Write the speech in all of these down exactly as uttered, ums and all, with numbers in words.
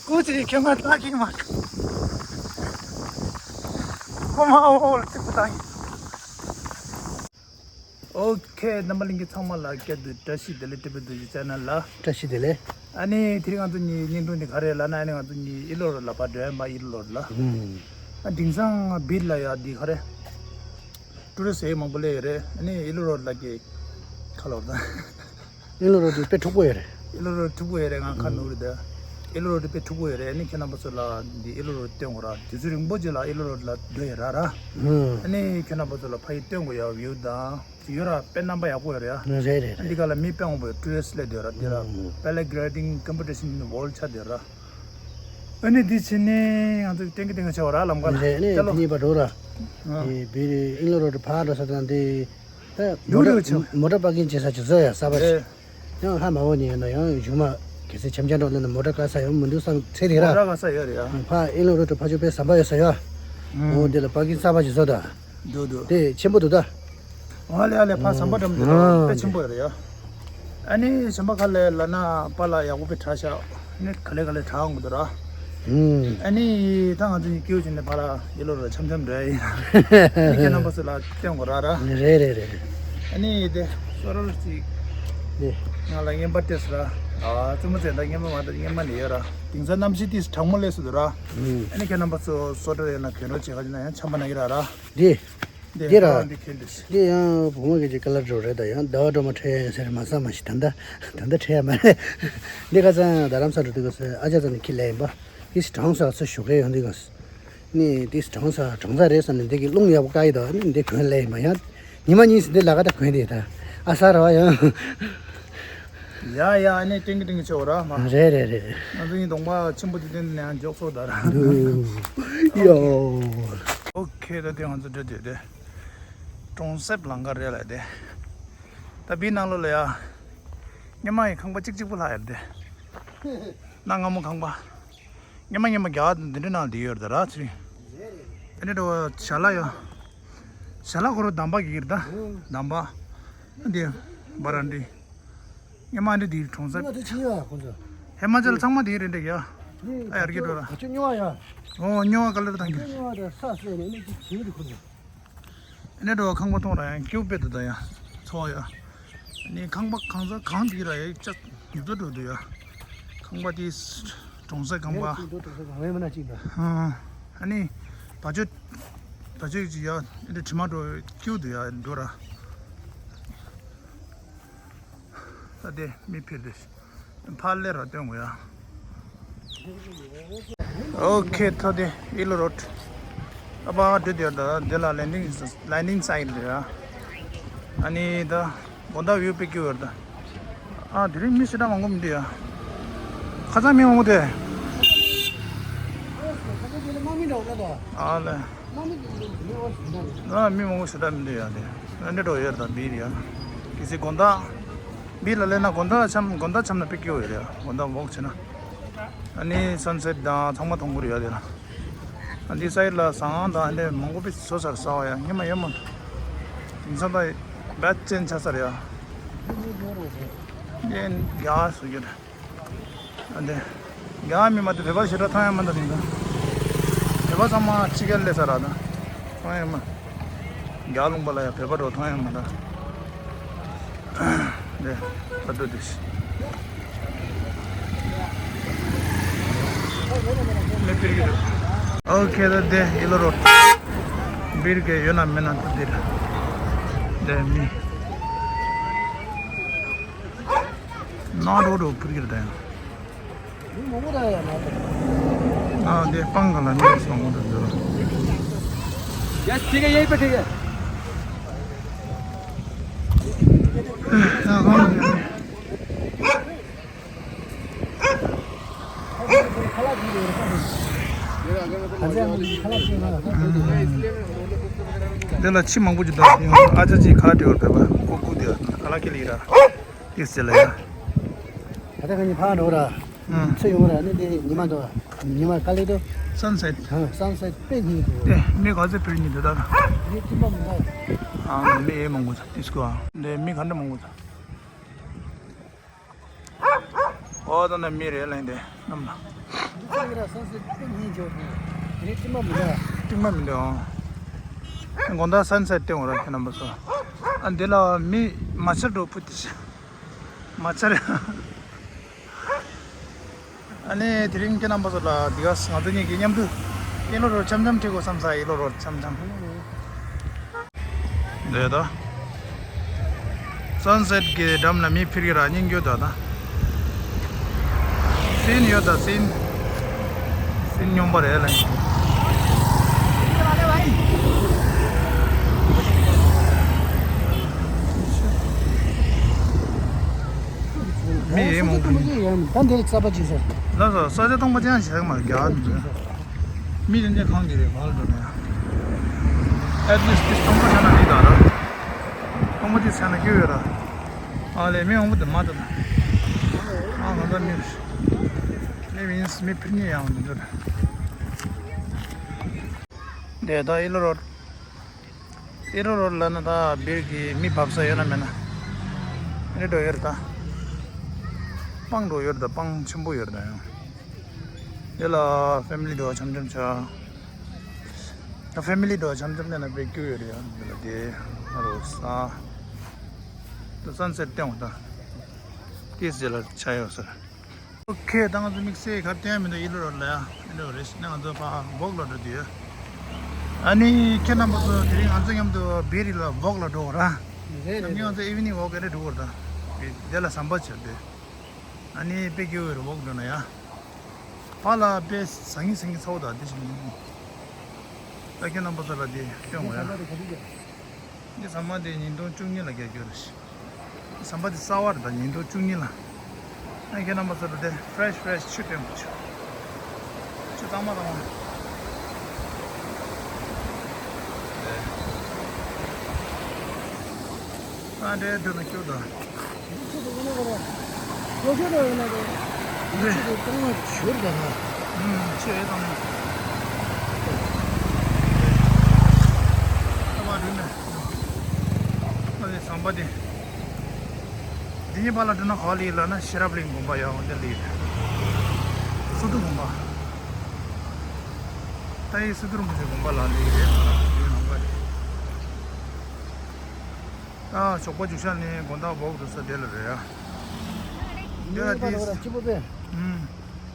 ཀུ་ཅི་ཁྱོད་ང་ལྟ་གིན་མ། ཁོ་མ་འོ་ལ་ཏི་པ་ཏང་ཡིན། ཨོ་ཁེ། རྣམ་པ་ལྷན་རྒྱས་ཚང་མ་ལ་བསྐྱར་དུ་བཀྲ་ཤིས་བདེ་ལེགས། ཊི་བི་དུ་ཅི་ཆེ་ནལ་ལ་བཀྲ་ཤིས་བདེ་ལེགས། ཨ་ནི་དེ་རིང་ང་ཚོ་གཉིས་བརྙན་ཐུང་འདི་ག་རེ་ལབ་ན། ཨ་ནི་ང་ཚོ་གཉིས་ཨི་ལོ་རོ་ལ་ཕར་འགྲོ་ཡ་མ། ཨི་ལོ་རོ་ལ། ཨ་དེང་སང་བིར་ལ་ཡ་འདི་ག་རེ། ཊུ་རི་སི་ཊི་མང་པོ་སླེབས་ཡོད་རེད། ཨ་ནི་ཨི་ལོ་རོ་ལ་གི་ཁ་ལོར་ད། ཨི་ལོ་རོ་དེ་དཔེ་འཁྲུག་པོ་ཡོད་རེད། ཨི་ལོ་རོ་འཁྲུག་པོ་ཡོད་རེད། ང་ཁ་ནོར་རེད་ད། ཨི་ལོ་རོ་དེ་དཔེ་འཁྲུག་པོ་ཡོད་རེད། ཨ་ནི་ཁྱེད་རྣམ་པ་ཚོ་ལ་འདི་ཨི་ལོ་རོ་སྟོན་དགོས་ར། དུས་ཚོད་རིང་པོ་ཅིག་ལ་ཨི་ལོ་རོ་ལ་སྡོད་ཡོད་ར་ར། ཨ་ནི་ཁྱེད་རྣམ་པ་ཚོ་ལ་ཕ་གི་སྟོན་དགོས་ཡ་བིའུ་དང་ཡོད་ར། དཔེ་རྣམ་པ་ཡག་པོ་ཡོད་རེད་ཡ། རེད་རེད། འདི་ག་ལ་མི་དཔེ་མང་པོ་ཡོད། ཊུ་རི་སི་ཊི་སླེབས་བསྡད་ཡོད་ར། འདི་ར་པེ་ར་གི་ལའི་ཌིང་ཀམ་པི་ཊི་ཤན་ཝརལ་ཌི་ཆགས་བསྡད་ཡོད་ར། ཨ་ནི་འདི་ཕྱིན་ནས་ང་ཚོ་ཏན་གི་ཏན་གི་བྱེད་པ་ར། ལམ་ཁ་ལ་རེད། ཨ་ནི་ཅ་ལོ། དེ་གཉིས་པ་འགྲོ་ར། ཨ་དེ་བིར་ཨི་ལོ་རོ་དེ་ཕར་འགྲོ་ས་དང་དེ། ད་མོ་ཊ་མོ་ཊ་པར་ཀིང་བྱེད་ས་ཅིག་བཟོ་ཡ་གསར་པ་ཞིག་རེད། ཡང་ཧ་མ་གོ་ནི་ཡིན་ན་ཡང་གཞུག་མ་གལ་སྲིད་འཆམ་འཆམ་འགྲོ་ལ་ན་མོ་ཊ་བཀག་ས་ཡང་མི་འདུག་བསམ་ཚེ་དེ་ར། མོ་ཊ་བཀག་ས་ཡོད་རེད་ཡ། ཕར་ཨི་ལོ་རོ་དེ་ཕར་ཕྱོགས་དཔེ་ཟམ་པ་ཡོད་ས་ཡ། ཨོ་དེ་ལ་པར་ཀིང་གསར་པ་ཞིག་བཟོ་ད། འདུག་འདུག་དེ་ཆེན་པོ་འདུག་ད། ཨ་ལེ་ཨ་ལེ། ཕ་ཟམ་པ་འགྲམ་དུ་ཨ་དཔེ་ཆེན་པོ་ཡོད་རེད་ཡ། ཨ་ནི་ཟམ་པ་ཁ་ལས་ལ་ན་པ་ལ་ཡག་པོ་དཔེ་དྲག་ཤག་ཨ་ནི་ག་ལེ་ག་ལེ་དྲག་འོང་གི་འདུག་ར། ཨ་ནི་ད་ང་ཚོ་གཉིས་སྐྱིད་པོ་བྱས་ནས་ཕ་ལ་ཡེ་ལོ་ར་འཆམ་འཆམ་འགྲོ་ཡ་ཡིན། ཨ་ནི་ཁྱེད་རྣམ་པ་ཚོ་ལ་སྟོན་དགོས་ར་ར། རེད་རེད་རེད། ཨ་ནི་དེ་སོ་རོལ་ཅིག་ནི་ང་ལ་རྔན་པ་སྤྲད་སོང་ར། ཨ་བཙུན་མོ་ཚེ་ད་རྔན་པ་མ་ད་རྔན་པ་ནི་ཡོད་ར། དེང་སང་གནམ་གཤིས་ཏིས་གྲང་མོ་སླེབས་སོང་འདུག་ར། ཨ་ནི་ཁྱེད་རྣམ་པ་ཚོ་སོ་རོལ་ཡོད་ན་གྱོན་རོགས་བྱེད་ག་ཡིན་ན་ཡང་འཆམ་པ་ན་གི་ར་ར། འདི། འདི་འདི་ར། འདི་ཁྱེར་འདི། འདི་ཡང་བུ་མོ་གི་ཅིག་ཀ་ལར་འགྲོ་རེད། ད་ཡང་ཟླ་བ་སྒྲོལ་མ་འཕྲད་ཟེར་མ་བསམ་མ་ཤི། ད་ལྟ་ད་ལྟ་འཕྲད་ཡ་མ་རེད། འདི་ཁ་སང་རྡ་རམ་ས་འགྲོ་དུས་སྐབས་སུ་ཨ་ཅག་ཚོ་ནས་ཁྱི་ལེན་པ། འདི་གྲང་ས་ཚོ་ཞོགས་ཀས་ཡོང་དུས་སྐབས་སུ། ནི་འདི་གྲང་ས་གྲང་ས་རེད་བསམ་ནས་འདི་གི་རླུང་ཡག་པོ་བཀག་ཡི་དོ། ནི་འདི་གོན་ལེན་པ་ཡང་ཉི་མ་གཉིས་སུ་འདི་ལ་ཀ་ད་གོན་དེ་ད་ཨ་ས་ར་བ་ཡང་། ཡ་ཡ། ཨ་ནི་ཏིང་གི་ཏིང་གི་ཆེ་བ་ར་མ། རེད་རེད་རེད། ང་ཚོ་གཉིས་གདོང་པ་ཆེན་པོ་དེ་དེ་ནས་ཡང་འཇོག་སོ་ད་ར། ཡོ། ཨོ་ཁེ། ད་དེ་ང་ཚོ་འགྲོ་དུས་དེ་གྲོང་གསེབ་ལམ་ཁ་རེད་ལ། དེ་ད་བི་ནང་ལོགས་ལ་ཡ་སྔོན་མ་ཡི་ཁང་པ་གཅིག་གཅིག་པོ་ལྷག་ཡོད་དེ། གནའ་སྔ་མོ་ཁང་པ་སྔོན་མ་སྔོན་མ་རྒྱ་གར་འདི་འདྲ་ནང་བསྡད་ཡོད་རེད་ད་ར། ཚུལ་དེ་འདྲ་འགྲོ་བ་ཞལ་ལག་ཡ། ཞལ་ལག་ཁོ་རང་འདམ་པ་གི་རེད་ད། འདམ་པ། འདི་བ་ར་འདི། ཉི་མ་འདི་དེའི་གྲོང་གསེབ། ཉི་མ་དེ་ཕྱི་ཡོད་ཁོང་ཚོ། ཧི་མ་ཅལ་ཚང་མ་དེའི་རེད་འདྲ་ཡ། ཨ་ཡར་གྱི་འགྲོ་ར། ཁ་ཆུ་སྨྱོ་བ་ཡ། ཨོ་སྨྱོ་བ་ག་ལེར་བཏང་གི། སྨྱོ་བ་དེ་ས་བསྲེས་ནས་ནི་ཅིག་བྱིའུ་དེ་ཁོང་ཚོ། ཨ་ནི་འགྲོ་བ་ཁང་པ་མཐོང་ར་ཡང་སྐྱིད་པོ་དཔེ་འདུག་ད་ཡ། ཚོ་ཡ། ཨ་ནི་ཁང་པ་གང་ཚ་གང་དེ་ར་ཡ་ཅག་ཡུག་ཏོ་འགྲོ་འདུག་ཡ། ཁང་པ་དེ་གྲོང་གསེབ་ཁང་པ། ཨ་ནི་བ་ཅོ་བ་ཅོ་ཅིག་ཡ། ཨ་ནི་དྲི་མ་འགྲོ་སྐྱིད་པོ་འདུག་ཡ་འགྲོ་ར། ད་དེ་མི་ཕེབས་དེ། ཕར་ལས་ར་སྟོན་དགོས་ཡ། ཨོ་ཁེ། ད་དེ་ཨི་ལོ་རོ་ཌི། ཨ་ཕ་འགྲོ་དེ་ད་དེ་ལ་ལེན་ཌིང་ལེན་ཌིང་སའིཊ་རེད་ཡ། ཨ་ནི་ད་དགོང་དག་བིའུ་དཔེ་སྐྱིད་པོ་རེད་ད། ཨ་དེ་རིང་མི་ཞེ་དྲག་མང་པོ་མི་འདུག་ཡ། ཁ་སང་མི་མང་པོ་དེ། ཨ་ལེ། ང་མི་མང་པོ་ཞེ་དྲག་མི་འདུག་ཡ་དེ། ཨ་འདྲ་འགྲོ་ཡོད་རེད་ད་བིར་ཡ། གལ་སྲིད་དགོང་དག་བིར་ལ་སླེབས་ན་དགོང་དག་འཆམ་དགོང་དག་འཆམ་ན་དཔེ་སྐྱིད་པོ་ཡོད་རེད་ཡ། དགོང་དག་ཝོག་བྱས་ན། ཨ་ནི་སན་སེཊ་དང་ཚང་མ་མཐོང་གི་རེད་ཡ་དེ་ལ། ཨ་འདི་སའིཌ་ལ་ཟ་ཁང་དང་ཨ་འདྲ་མང་པོ་དཔེ་བཟོས་ཚར་ཟ་བ་ཡ། སྔོན་མ་ཡོད་མ་རེད། དེང་སང་ད་བད་ཅན་ཆགས་ཚར་ཡ། ཨ་འདི་རྒྱ་བཟོ་རྒྱུ་རེད། ཨ་འདི། རྒྱ་མི་མ་དེ་བོད་པ་ཞེ་དྲག་མཐོང་ཡ་མ་འདུག་དེང་སང་། བོད་པ་ཚང་མ་ཕྱི་རྒྱལ་སླེབས་ཚར་ར་ད། མཐོང་ཡ་མ། རྒྱ་ལུང་པ་ལ་ཡ་བོད་པ་འགྲོ་མཐོང་ཡ་མ་ད། འདི། ད་ལྟོ་དེ། མི་ཕེབས་ཀྱི་རེད། ཨོ་ཁེ། ད་འདི་ཨི་ལོ་རོ་ཌི། བིར་གྱི་ཡོད་ན་མེད་ན་ད་འདི་རེད། འདི་མི། ནང་རོ་རོ་ཕུར་གྱི་རེད་ད་ཡང་། ཨ་དེ་སྤང་ག་ལ་མི་སོང་གོ་འདུག་ཟེར། यस, ठीक है, यहीं पे ठीक है। དེ་ལ་ཁྱི་མང་པོ་ཅིག་འདུག་ཨ་ཅག་ཅིག་ཁ་ལག་སྤྲད་པར་བོད་པ་ཀུ་ཀུ་དེ་ཁ་ལག་སྐྱེལ་ཡིན་ར། དེ་ཟེར་ལ་ཡ། ད་ལྟ་ང་གཉིས་ཕར་འགྲོ་ར། ཨང་། ཚེ་ཡོང་ར་ནི་དེ་ཉི་མ་འདུག་ཉི་མ་དཀའ་ལས་འདུག་སན་སེཊ། ཨང་། སན་སེཊ་དཔེ་སྙིང་རྗེ་པོ། དེ་མི་ག་ཚོད་བོད་ཉིད་འདུག་ད་ག་མི་ཁྱིམ་པ་མི་འདུག་ཨང་། མི་ཨེ་མང་པོ་ཚ་ཏིས་ཀོ་ཨང་། དེ་མི་ག་འདྲ་མང་པོ་ཚ། ཨོ་ད་ན་མི་རེད་ལན་དེ་རྣམས་ལ། འདི་ཚོ་གི་ར་སན་སེ་ཊི་སྙིང་རྗེ་བོ་འདུག་དེ་རིང་སྤྲིན་པ་མི་འདུག་སྤྲིན་པ་མི་འདུག་ཨང་། དགོང་དག་སན་སེ་ཊི་སྟེང་འོ་ར་ཁྱེད་རྣམ་པ་ཚོ། ཨ་འདི་ལ་མི་མ་ཆར་འགྲོ་ཕུད་དེ་ཤི། མ་ཆར། ཨ་ནི་དེ་རིང་ཁྱེད་རྣམ་པ་ཚོ་ལ་འདི་ག་ང་ཚོ་གཉིས་ཀྱིས་མཉམ་དུ་ཨི་ལོ་རོ་འཆམ་འཆམ་ཁྲིད་དགོས་བསམ་ས། ཨི་ལོ་རོ་འཆམ་འཆམ། འདི་ད་སན་སེ་ཊི་གི་འགྲམ་ལ་མི་ཕེབས་ཀྱི་ར་སྙིང་རྗེ་ད་ད། སིན་ཡོད་ད་སིན། སིན་སྙོམས་པ་རེད་ལ། མི་ཡེ་མང་པོ་ཡིན། ད་འདིར་རྩ་པ་ཅིག་ཟེར། ལགས་སོ། ས་ཆ་སྟོང་པ་ཅན་ཞིག་མ་རྒྱག་མི་འདུག་མི་དེ་འདྲ་གང་དེ་རེད་གང་ལ་འགྲོ་ནས་ཡང་། ཨེ་ཊི་ལིསཊ་དེ་སྟོང་པ་ཆགས་ན་འགྲིག་ད་ར། སྟོང་པ་དེ་ཆགས་ན་སྐྱོ་ཡོད་ར། ཨ་ལས་མི་མང་པོ་དེ་མ་ད་ད། ཨ་ང་ད་མི་མི་མིན་མི་ཕིར་ཉེ་ཡང་འདི་འདྲ་ར། དེ་ད་ཨི་ལོ་རོ། ཨི་ལོ་རོ་ལ་ན་ད་སྦིར་གི་མི་བབས་ས་ཡོད་ན་མེད་ན། རེད་འགྲོ་ཡོད་རེད་ད། སྤང་འགྲོ་ཡོད་རེད་ད། སྤང་ཆེན་པོ་ཡོད་རེད་ད་ཡང་། དེ་ལ་ཕེ་མི་ལི་འགྲོ་འཆམ་འཆམ་བྱ། ད་ཕེ་མི་ལི་འགྲོ་འཆམ་འཆམ་ནས་ན་དཔེ་སྐྱིད་ཡོད་རེད་ཡང་། དེ་ལ་དེ་ང་རོ་ས། ད་སན་སེ་ཊི་སྟེང་འོ་ད། ཏིས་དེ་ལ་ཆ་ཡོད་ཟེར། ཨོ་ཁེ། ད་ང་ཚོ་དམིགས་བསལ་གར་བསྟན་མི་འདུག་ཨི་ལོ་རོ་ལ་ཡ། ཨི་ལོ་རེ་ཞིག་ན་ང་ཚོ་ཕ་བོག་ལ་འགྲོ་དུས། ཨ་ནི་ཁྱེད་རྣམ་པ་ཚོ་དེ་རིང་ང་ཚོ་མཉམ་དུ་བེ་རི་ལ་བོག་ལ་འགྲོ་ར། རེད་རེད། ང་ཚོ་ཨི་ཝི་ནིང་བོག་ག་རེ་འགྲོ་བར་ད། དེ་ལ་ཟམ་པ་བྱས་ཏེ། ཨ་ནི་དཔེ་སྐྱིད་པོ་རེད་བོག་འགྲོ་ན་ཡ། ཕ་ལ་དཔེ་ཟང་ངི་ཟིང་ངི་ཚ་བོ་ད་དེ་བཞིན་ཡིན། ད་ཁྱེད་རྣམ་པ་ཚོ་ལ་དེ་སྟོན་དགོས་ཡ། འདི་ཟ་མ་དེ་ཉིས་སྟོང་བཅུ་གཉིས་ལ་རྒྱག་རྒྱུ་རེད། ཟམ་པ་དེ་གསར་བ་རེད་ད། ཉིས་སྟོང་བཅུ་གཉིས་ལ། ཨ་ཁྱེད་རྣམ་པ་ཚོ་ལ་དེ་ཕི་རེ་ཤི་ཕི་རེ་ཤི་ཆུ་སྟོན་དགོས་ཆུ། ཆུ་གཙང་མ་གཙང་མ། ཨ་འདྲའི་དུས་ལ་སྐྱོ་ད། ཆུ་དེ་ཡིན་ན་ག་རེ། ལོ་ཆུ་དེ་ཡིན་ན་ག་རེ། ཆུ་དེ་གཙང་མ་བྱུར་ད་ན། ཨུམ་ཆུ་ཨེ་གཙང་མ། ཨ་མ་རུ་ནས། ཨ་ནི་ཟམ་པ་དེ། འདི་གཉིས་བར་ལ་འགྲོ་ན་ག་པར་སླེབས་ལབ་ན་ཤེས་རབ་གླིང་དགོན་པ་ཡར་འོང་དེ་སླེབས་རེད། སི་ཏུ་དགོན་པ། ཏཱ་ཡི་སི་ཏུ་རིན་པོ་ཆེ་དགོན་པ་ལ་སླེབས་རེད་ཟེར་ན་དེའི་ནང་པ་རེད། ད་ཞོགས་པ་རྒྱུག་ཤར་ནས་དགོང་དག་བོག་འགྲོ་ས་དེ་ལ་རེད་ཡ། དེ་ལ་གཉིས་པ་དེ་ལ་གཅིག་པོ་པས། ཨུམ།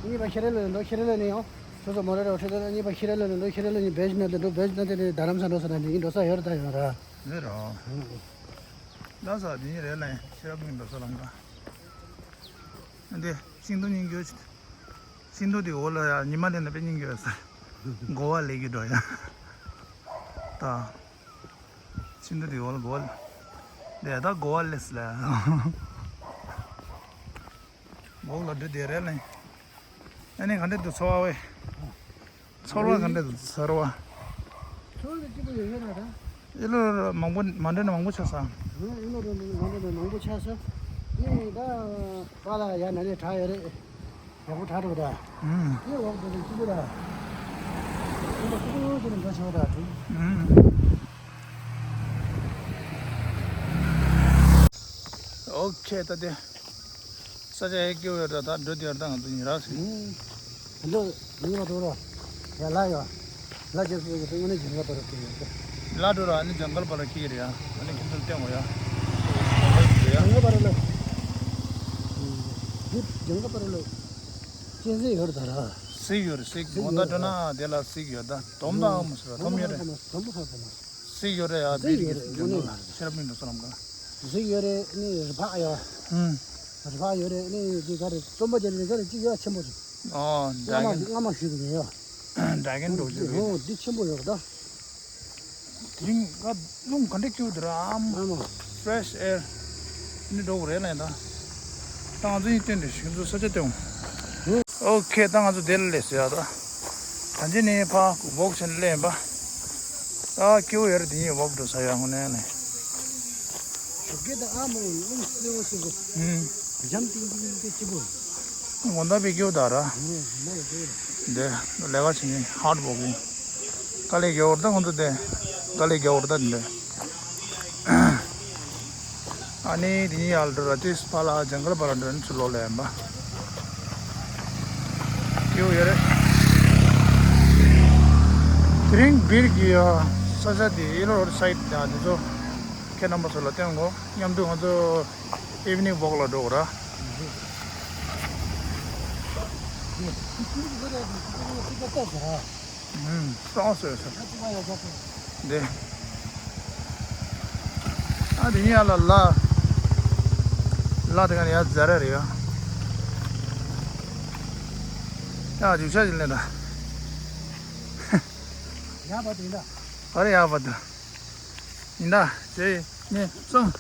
གཉིས་པ་ཤེས་རབ་གླིང་ལ་འགྲོ། ཤེས་རབ་གླིང་ནས་ཡང་། སོ་སོ་མོ་རེ་རེ་ཁྲིད་དེ་ན་གཉིས་པ་ཤེས་རབ་གླིང་ནས་འགྲོ། ཤེས་རབ་གླིང་ནས་བེ་ཇི་ནག་ཏུ་འགྲོ། བེ་ཇི་ནག་ཏུ་ནས་རྡ་རམ་ས་འགྲོ་ས་ན་འདི་འགྲོ་ས་ཡོད་རེད་ད་ཡོད་ར། རེད་རོ། ཨུམ། ལ་ས་དེ་ཉིད་རེད་ལ་ཡིན། ཤེས་རབ་གླིང་འགྲོ་ས་ལམ་ཀ། འདི་ཤིང་སྡོང་སྙིང་རྗེ་ཞིག་སྙིང་རྗེ་འདུག་ཤིང་སྡོང་དེ་འོག་ལ་ཡ་ཉི་མ་ལྡན་ན་དཔེ་སྙིང་རྗེ་ཡོད་ས། གོ་བ་ལེགས་ཀྱི་འགྲོ་ཡ། ད། ཤིང་སྡོང་དེ་འོག་ལ་གོ་བ་ལེགས། དེ་ད་གོ་བ་ལེགས་ལ། འོག་ལ་འགྲོ་དེ་རེད་ལ། ཨ་ནི་ག་འདྲ་འདུག་ཚོར་བ་བས། ཚོར་བ་ག་འདྲ་འདུག་ཚོར་བ། ཚོར་བ་སྐྱིད་པོ་ཡོད་ཡོད་ར་ད། ཨི་ལོ་མང་པོ་མ་འགྲོ་ན་མང་པོ་ཆགས་སོང་། ཨི་ལོ་མ་འགྲོ་ན་མང་པོ་ཆགས་སོང་། ཨི་ད་པཱ་ལགས་ཡར་ན་ནས་དྲག་ཡོད་རེད། ཡག་པོ་དྲག་འགྲོ་ད། ཨུམ། ཨི་འོག་འགྲོ་ན་སྐྱིད་པོ་ད། ཨི་ལོ་སྐྱིད་པོ་ཡོད་ཀྱི་ནས་འགྲོ་ཆོག་ད་དྲུག་ཨུམ། ཨོ་ཁེ་ད་དེ། ས་ཆ་ཧེ་སྐྱོ་ཡོད་ར་ད་འགྲོ་དུས་ཡར་ད་ང་ཚོ་ཉིན་རག་སྲིད། ཨུམ། འགྲོ་ཉིན་མ་འགྲོ་ར། ཡ་ལ་ཡ། ལ་རྒྱབ་སུ་ཡོད་དངོས་གནས་ཇང་གལ་པར་ཁེ་ཡོད་ད། ལ་འགྲོ་ར་ཨ་ནི་ཇང་གལ་པར་ཁེ་རེད་ཡ། ཨ་ནི་ཁྱེད་ཚོར་སྟོན་དགོས་ཡ། ཇང་གལ་པར་ལ། འདི་ཇང་གལ་པར་ལ། གཅན་གཟན་ཡོད་ར་ད་ར། གཟིག་ཡོད་རེད་གཟིག། དགོང་དག་འགྲོ་ན་དེ་ལ་གཟིག་ཡོད་ད། དོམ་དག་མོ་ཟེར་བ་དོམ་ཡོད་རེད། དོམ་ཧ་གོ་མ། གཟིག་ཡོད་རེད་ཡ། གཟིག་བིར་ཡོད་གྱི་རེད། ཇང་གལ་ལ་ཤེས་རབ་གླིང་འགྲོ་ས་ལམ་ཀ། གཟིག་ཡོད་རེད་ནི་རི་ཕག་ཡོད། ཧུམ། རི་ཕག་ཡོད་རེད་ནི་འདི་ག་རེ་རྩོམ་པ་རྒྱབ་ནི་ག་རེ་གཅིག་ཡོད་ཆེན་པོ་ཞིག་ཨོ། སྔ་མ་སྔ་མ་ཞུས་པ་ཡིན་ཡོད། ཌ་ར་གོན་འགྲོ་རྒྱུ་རེད། ཨོ་འདི་ཆེན་པོ་ཡོད་རེད་ད། དེ་རིང་ང་རླུང་ག་འདྲ་སྐྱིད་པོ་འདུག་ར་ཨམ། ཨ་མ། ཕི་རེ་ཤི་ཨེར། ནི་འགྲོ་དགོས་རེད་ལན་ད། ད་ང་ཚོ་ཡིན་སྟོན་འདྲ་ཞིག་ང་ཚོ་ས་ཆ་སྟོན། ཨོ་ཁེ་ད་ང་ཚོ་དེ་ལ་སླེབས་ཟེར་ཡ་ད། ད་འདི་ནས་ཕ་བོག་ཆེན་སླེབས་པ། ད་སྐྱིད་པོ་ཡོད་རེད་དེ་ཡིན་བོག་འགྲོ་ས་ཡ་ཧོ་ནས་ནས། ཞོགས་ཀས་ད་ཨ་མ་རླུང་སེར་བོ་སེར་བོ། ཨུམ། འཇམ་ཏིང་ཏིང་ཏིང་སྐྱིད་པོ། དགོང་དག་དཔེ་སྐྱིད་པོ་ད་ར། ཨུམ་མ་ལ་སྐྱིད་པོ། འདི་ལས་ཀ་བྱེད་ནི་ཧར་ཌི་ཝོག་ཡིན། དཀའ་ལས་རྒྱག་འོར་ད་ཁོང་ཚོ་དེ། དཀའ་ལས་རྒྱག་འོར་ད་འདི། ཨ་ནི་དེ་ཉིད་ཡར་འགྲོ་ར་ཏིས་ཕ་ལ་ཇང་གལ་པར་འགྲོ་ནི་ཚུར་ལོག་ལ་ཡིན་པ། ཡོད་ཡོད་རེད། དེ་རིང་སྦིར་གྱི་ས་ཆ་དེ་ཡེ་ལོ་རོ་ཌི་སའིཌ་དང་དེ་ཚོ་ཁྱེད་རྣམ་པ་ཚོ་ལ་སྟོན་དགོས། མཉམ་དུ་ང་ཚོ་ཨི་ཝི་ནིང་ཝོག་ལ་འགྲོ་དགོས་ར། ཨུམ། སོང་སོང་སོང་། འདི། ཨ་དེ་ཡ་ལ་ལ། ལ་དེ་ག་ནས་ཡ་ཛ་ར་རེད་ཡ། ཡ་རྒྱུག་ཤ་ཅིག་ལེན་ད། ཡ་བ་དེ་ཡིན་ད། ཨ་རེ་ཡ་བ་དེ། ཡིན་ད། བྱས་ནས་སོང་།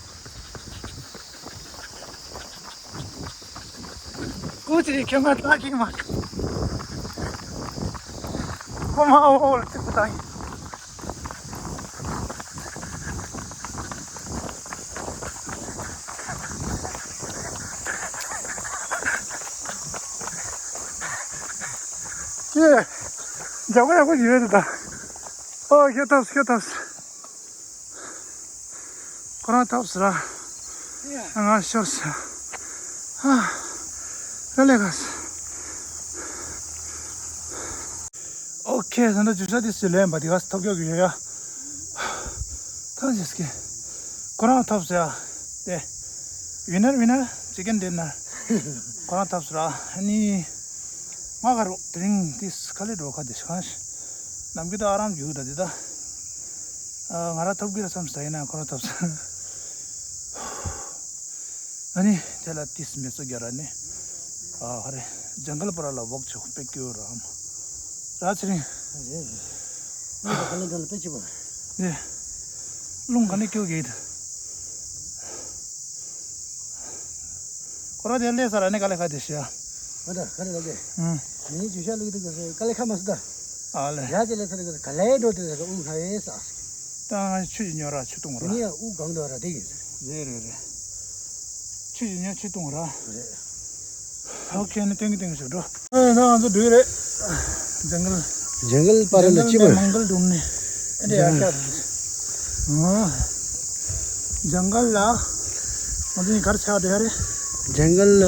ཀུ་ཅི་ཁྱོད་ང་ལྟ་གི་མ། ཁོ་མ་འོ་འོ་ལ་ཚིག་པ་ཡིན། ཀྱེ། འཇག་པ་ཡག་པོ་ཡོད་རེད་ད། ཨོ་ཁྱོད་ཐོབ་ཁྱོད་ཐོབ། ཁོ་རང་ཐོབ་ཟེར་ར། ང་ཤོར་ཟེར། ཨ། ལ་ལས་ག་ཟེར། ཨོ་ཁེ། ད་ལྟ་རྒྱུག་ཤ་དེ་སུས་ལེན་པ་དེ་ག་ཐོབ་སྐྱོ་གི་ཡོད་ཡ། ཐང་ཅེས་ཀེ། ཁོ་རང་ཐོབ་ཟེར་ཡ། དེ། ཝི་ནར་ཝི་ནར་ཅི་ཀན་ཌི་ནར། ཁོ་རང་ཐོབ་ཟེར་ར། ཨ་ནི། ང་ག་རུ་དེ་རིང་དེ་ག་ལས་འགྲོ་ཁ་དེ་ཤ། ནམ་རྒྱུན་དུ་ཨ་རམ་རྒྱུག་ད་དེ་ད། ཨ། ང་ར་ཐོབ་གི་རེད་བསམ་ས་ཡིན་ན་ཁོ་ར་ཐོབ་ས། ཨ་ནི་དེ་ལ་ཏིས་མེ་ཚོ་རྒྱ་ར་ནི། ཨ་ཧ་རེ། ཇང་གལ་པ་ར་ལ་བོག་ཆོག་པེ་ཀྱོ་ར་ཨམ། ར་ཚེ་རིང་། རེད་རེད། ངས་ད་ག་ལེ་འགྲོ་ལ་པེ་ཅི་བ། ནི། རླུང་ག་ནས་སྐྱོ་གི་ད། ཁོ་ར་དེ་ལས་ས་ར་ནི་ག་ལེ་ཁ་དེ་ཤི་ཡ། ཨ་ད་ག་རེ་ལ་དེ། ཨང་། མི་ཉིད་ཇུ་ཤ་ལུག་དེ་ག་ལེ་ཁ་མ་སུ་ད། ཨ་ལེ། ཡ་དེ་ལས་ས་ར་ག་ལེ་འགྲོ་དེ་ག་ཨུ་ཁ་ཡེ་ས། ད་ང་ཆུ་ཡི་ཉོ་ར་ཆུ་བཏུང་ར། དེ་ནི་ཡ་ཨུ་གང་དུ་ར་དེ་གི། རེད་རེད་རེད། ཆུ་ཡི་ཉོ་ཆུ་བཏུང་ར། རེད། ཨོ་ཁེ་ནི་ཏེང་གི་ཏེང་གི་ཞིག་འགྲོ། ཨ་ན་ང་ཚོ་འགྲོ་རེད། ཇང་གལ། ཇང་གལ་པ་ར་ལ་ཅི་བ། མང་གལ་འགྲོ་ནི། ཨ་འདྲ་ཡ་ཤ། ཨ། ཇང་གལ་ལ། ང་ཚོ་ནི་གར་ཆགས་འགྲོ་ཡ་རེད། ཇང་གལ་ལ།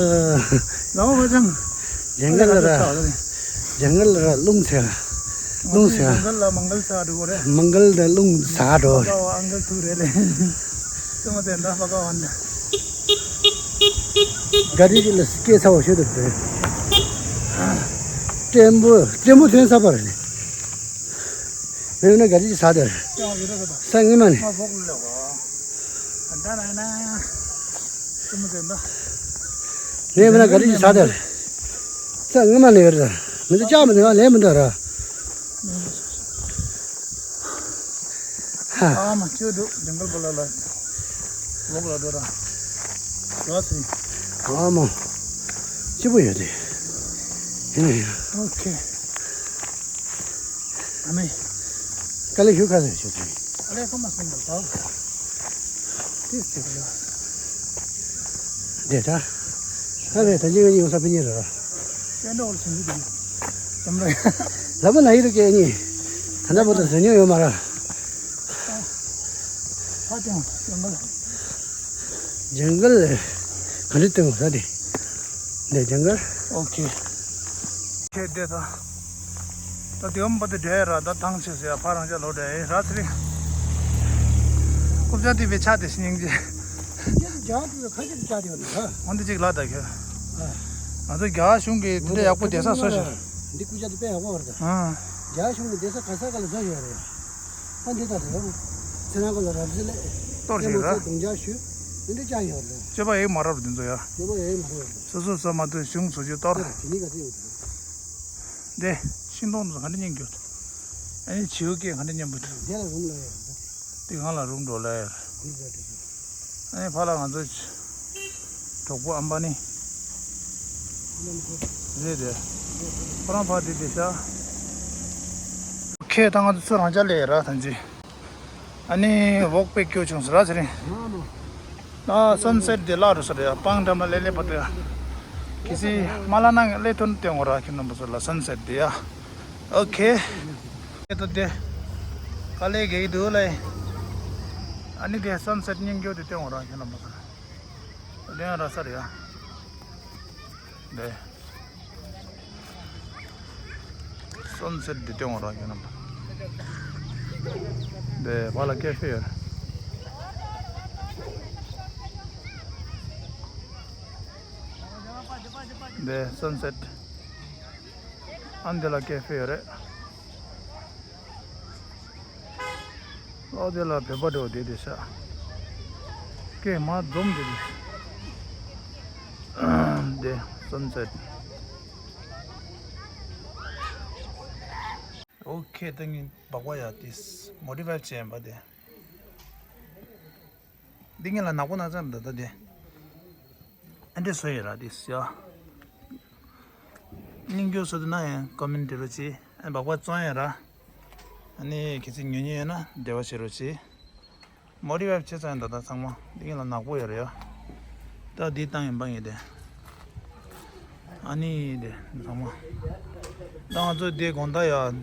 ལའོ་བ་ཇང་། ཇང་གལ་ལ་ར། ཇང་གལ་ལ་ར་རླུང་ཚེ། རླུང་ཚེ། ཇང་གལ་ལ་མང་གལ་ཚ་འགྲོ་རེད། མང་གལ་ལ་རླུང་ཚ་འགྲོ། ཨ་ཨང་གལ་ཐུག་རེད་ལེ། ཙི་མ་ཙེ་འདྲ་ཧ་ག་བ་འདྲ། ག་རི་ཅིག་ལ་སྐད་ཚ་བ་ཤོད་དུ་འདུག་བྲན་པོ་བྲན་པོ་ཐོན་ས་པ་རེད། མེད་ན་ག་རི་ཅིག་ཟ་དེར། ས་ངེས་མ་ནི། ལས་མེད་ན་ག་རི་ཅིག་ཟ་དེར། ས་ངེས་མ་ནི་ཡོད་རེད། མི་འདུག་ལྕགས་མི་འདུག་ལས་མི་འདུག་ར། ཧ། ཨ་མ་ཁྱོད་འདུག་ཇང་གལ་པ་ལ་ལ། ལོག་ལ་འགྲོ་ར། ལོག་སི། ཨ་མ། སྐྱིད་པོ་ཡོད་དེ། ཡིན་ན་ཡང་། ཨོ་ཁེ། ཨ་མེ། དཀའ་ལས་ཞུ་ཁ་ཟེར་ཞུ་དེ། ཨ་ལས་ཁོ་མ་སེམས་ལ་ད། དེ་སྟེ་ལ། དེ་ད། ཨ་རེ་ད་ཅི་ང་ཡོང་ས་པི་ཉེ་ར། ལ་མ་ན་ཡི་རུ་ཀེ་ཉི། ད་ལྟ་བར་དུ་ཟ་ཉོ་ཡོད་མ་ར། ཇང་གལ་ལ་ག་འདྲ་སྟོན་ས་དེ། འདི་ཇང་གལ། ཨོ་ཁེ། ཁྱེད་བསྡད་ད། ད་དེ་འོམ་པ་དེ་འདྲ་ར་ད་ཐང་ཆད་ཟེར་ཡ་ཕ་རང་ཅག་ལོ་འདྲ་ཡིན་ར་ཚེ་རིང་། རྐུབ་བཀྱག་དེ་བས་ཆགས་དེ་སྙིང་རྗེ། རྒྱ་དེ་ཁ་ཤས་ཀྱི་བཀྱག་དེ་ཡོད་ནི་ར། འོན་ཏེ་གཅིག་ལ་ད་ཁྱོད། ང་ཚོ་རྒྱ་གཞུང་གིས་དེ་འདྲ་ཡག་པོ་བསྡད་ས་བཟོ་ཤོག་འདི་རྐུབ་བཀྱག་དེ་དཔེ་ཡག་པོ་བར་ད། ཨང་། རྒྱ་གཞུང་གིས་བསྡད་ས་ག་ས་ག་ལ་བཟོ་ཤོག་རེད། ཨ་འདི་ད་རེད། ཚེ་རང་ག་ལ་རབ་ཟི་ལེ། གཏོར་ཞིག་ར། རྡུང་རྒྱག་ཞུ། འདི་འདྲ་བཅའ་ཡོད་རེད། སྤྱོད་པ་ཡེ་མ་རབས་འདི་ཚོ་ཡ། སྤྱོད་པ་ཡེ་མ་རབས། སོ་སོ་སོ་མ་གཏོགས་གཞུང་བཟོ་རྒྱུ་གཏོར། དེ་ནི་ག་ཚོད་ཡོད་རེད། འདི། ཤིང་སྡོང་འདི་ཚོ་ག་འདྲ་རྙིང་རྒྱུ། ཨ་ནི་བྱིའུ་སྐད་ག་འདྲ་སྙན་པོ་འདུག་འདི་ལ་རུམ་ལ་ཡོད་རེད། འདི་གང་ལ་རུམ་འགྲོ་ལ་ཡོད་རེད། འདི་ག་འདྲ་རེད། ཨ་ནི་ཕ་ལ་ང་ཚོ། གྲོགས་པོ་ཨམ་བ་ནི། རེད་རེད། ཁོ་རང་ཕར་བསྡད་བསྡད་ཤག་ཁྱེད་ད་ང་ཚོ་ཚུར་རང་ཅག་སླེབས་ར་ཐང་ཅིག་ཨ་ནི་འོག་པེ་སྐྱོ་བྱུང་ཟེར་ར་ཚེ་རིང་། ད་སན་སེཊ་དེ་བརླག་འགྲོ་ས་རེད་ཡ། སྤང་འགྲམ་ལ་སླེབས་སླེབས་པ་དེ། གལ་སྲིད་མ་བརླག་ན་སླེབས་ཐུབ་ན་སྟོན་དགོས་ར་ཁྱེད་རྣམ་པ་ཚོ་ལ་སན་སེཊ་དེ་ཡ། ཨོ་ཁེ། ཁྱེད་ཚོ་དེ། དཀའ་ལས་རྒྱག་གི་འདུག་ལེ། ཨ་ནི་དེ་སན་སེཊ་སྙིང་རྗེ་དེ་སྟོན་དགོས་ར་ཁྱེད་རྣམ་པ་ཚོ་ལ། དེ་ཡང་ར་ས་རེད་ཡ། འདི། སན་སེཊ་འདི་སྟོན་འོང་ར་ཁྱོད་རྣམས། འདི་བ་ལ་ཀེ་ཧྥེ་ཡོད། འདི་སན་སེཊ། ཨ་འདི་ལ་ཀེ་ཧྥེ་ཡོད་རེད། ཨོ་དེ་ལ་བོད་པ་འགྲོ་བསྡད་དེ་ཤག་ཀེ་མ་འཛོམས་བསྡད་དེ། དེ་སན་སེཊ། ཨོ་ཁེ། ད་ངས་སྦག་སྦག་ཡ་དེ་མོ་ཌི་ཕའི་བྱས་ཡིན་པ་དེ། འདི་ངས་ལ་ནག་པོ་ན་ཙམ་ད་ད་དེ། ཨ་འདྲས་བཟོས་ཡོད་ར་དེ་ཡ། སྙིང་རྗེ་བཟོ་འདོད་ན་ཡང་ཀོ་མེན་ཊི་རོ་བྱེད། ཨ་སྦག་སྦག་བཙོང་ཡོད་ར། ཨ་ནི་གལ་སྲིད་ཉོ་མཁན་ཡོད་ན་འབྲེལ་བ་བྱེད་རོགས་བྱེད། མོ་ཌི་ཕའི་བྱས་ཙང་ད་ལྟ་ཚང་མ་འདི་ངས་ལ་ནག་པོ་ཡོད་རེད་ཡ། ད་འདི་བཏང་ཡིན་པ་ངས་དེ། ཨ་ནི་དེ་ཚང་མ། ད་ང་ཚོ་དེ་དགོང་དག་ཡ།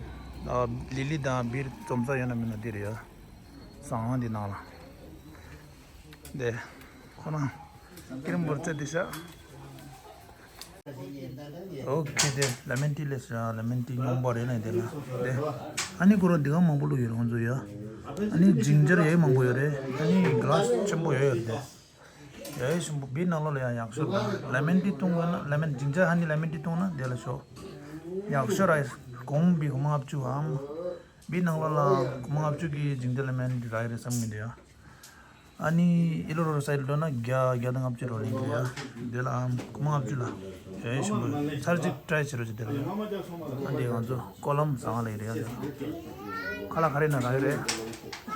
ལི་ལི་དང་བིར་འཛོམས་ས་ཡོད་ན་མིན་ན་འདི་རེད་ཡ། ཟངས་དབང་འདི་ནང་ལ། དེ། ཁོ་རང་། ཀི་རིམ་བོར་ཚད་དེ་ཤག་ཨོ་ཁེ། དེ་ལེ་མོན་ཊི་ལས་ཤག་ལེ་མོན་ཊི་སྙོམས་པོ་རེད་ལ་དེ་ལ། དེ། ཨ་ནི་ཁོ་རང་འདི་ག་མང་པོ་བླུགས་ཡོད་རེད་ང་ཚོ་ཡ། ཨ་ནི་ཇིང་ཇར་ཡ་མང་པོ་ཡོད་རེད། ཨ་ནི་གི་ལ་སི་ཆེན་པོ་ཡོད་ཡོད་རེད་དེ། ཡ་ཡ་ཞིམ་པོ་བི་ནང་ལོགས་ལ་ཡང་ཡག་ཤོས་རེད། ལེ་མོན་ཊི་བཏུང་དགོས་ན་ལེ་མོན་ཇིང་ཇར་ཧ་ནི་ལེ་མོན་ཊི་བཏུང་ན་དེ་ལ་ཤོག་ཡག་ཤོས་རེད། གོང་བི་སྒོར་མོ་ལྔ་བཅུ་འམ། བི་ནང་ལོགས་ལ་སྒོར་མོ་ལྔ་བཅུ་གི་ཇིང་ཇར་ལེ་མོན་ཊི་རག་གི་རེད་བསམ་གི་འདུག་ཡ། ཨ་ནི་ཨི་ལོ་རོ་སའི་ལོ་ན་བརྒྱ་བརྒྱ་དང་ལྔ་བཅུ་རོ་ལིང་གི་ཡ། དེ་ལའམ་སྒོར་མོ་ལྔ་བཅུ་ལ། ཡ་ཡ་ཞིམ་པོ་ཚར་གཅིག་ཊི་རའི་བྱེད་རོགས་བྱེད་དེ་ལ་ཡ། ཨ་འདི་ང་ཚོ་ཀོ་ལམ་ཟངས་ལ་ཡི་རེད་ཡ། ཁ་ལག་ག་རེ་ན་རག་གི་རེད།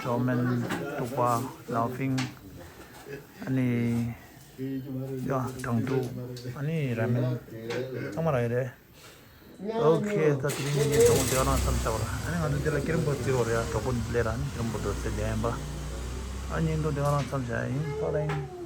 ཅོ་མེན། ཐུག་པ། ལའོ་ཕིང་། ཨ་ནི། ཡ་དང་ཐུག་ཨ་ནི་ར་མེན། ཚང་མ་རག་གི་རེད། ཨོ་ཁེ། ད་དེ་རིང་ངས་ཉིན་ཐོག་དེ་ག་རང་མཚམས་བཞག་པ་ར། ཨ་ནི་ང་ཚོ་དེ་ལ་ཀི་རིམ་བོ་བརྩི་བ་རེད་ཡ། གྲོགས་པོ་ལས་ར་ནི་ཀི་རིམ་བོ་འགྲོ་ཚེ་ལྡན་པ། ཨ་ཉིན་ཐོག་དེ་ག་རང་མཚམས་བཞག་ཡིན་ཕ་ར་ཡིན།